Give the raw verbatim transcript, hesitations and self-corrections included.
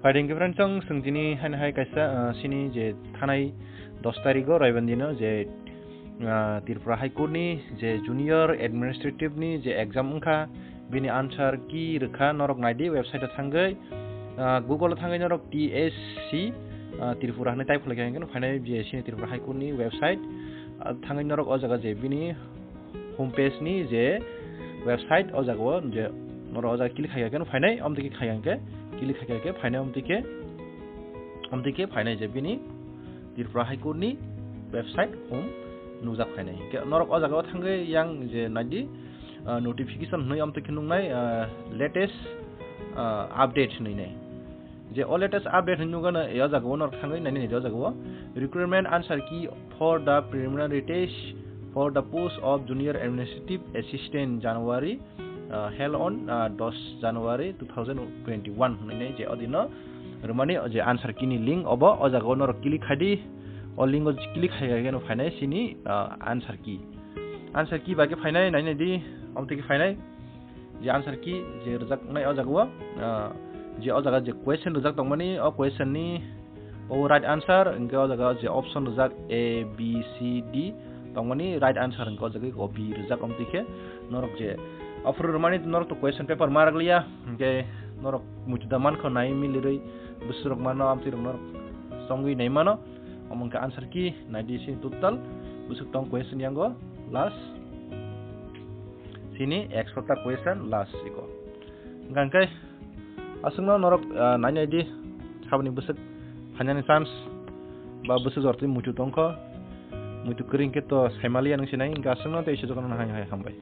Paiding khe friends, chwng, chwng tini haino hai kaisa, ah, sini je thanai dos tarikh o Raibandi no je, ah, Tripura High Court ni je junior administrative ni je exam wngkha, bini answer key rwkha, norok naidi website o thangwi, ah, Google o thangwi norok T S C, ah, Tripura hinwi type khlai kha, hinkhe phainai je sini Tripura High Court ni website, ah, thangwi norok o jaga je bini home page ni je website, o jaga o je norok o jaga click khai khe phainai, omtwi khe khai khe click khai khe phainai, omtwi khe, omtwi khe phainai je bini Tripura High Court ni website home nukjak phainai. Hinkhe norok o jaga o thangwi yang je naidi, ah, notification hinwi omtwi khe nuknai, ah, latest, ah, update hinwi nai. Je o latest update hinwi nukgano, e o jaga o norok thangwi nainai, o jaga o recruitment answer key for the preliminary test for the post of junior administrative assistant January, uh, held on, uh, dos January two thousand twenty-one hinwi nai, je o dino rwmani je answer key ni link obo, o jaga o norok click khai di, o link o click khai khe no phainai sini, uh, answer key. Answer key bai khe phainai, nainai di, omtwi khe phainai. Je answer key je rwjaknai o jaga o, ah, je o jaga je question rwjak tongmani, o question ni o right answer, hinkhe o jaga je option rwjak A, B, C, D tongmani, right answer hinkhe o jaga o B rwjak, omtwi khe norok je aphuru rwmani norok to question paper ma rwkliya, hinkhe norok muitu da mankha nai milirwi bwswk rok mano, amtwi rok norok chongwi nai mano, omo hinkhe answer key naidi sini total bwswk tong question yango last. Sini ekshota question last iko. Hingkha khe aswkno norok, ah, nainai di, saboni bwswk phainani chance ba bwswk jortwi muitu tongkho, muitu kwrwi hinkhe to saimaliya nung sinai, hingkha aswkno tei sujokno hai hai hambai.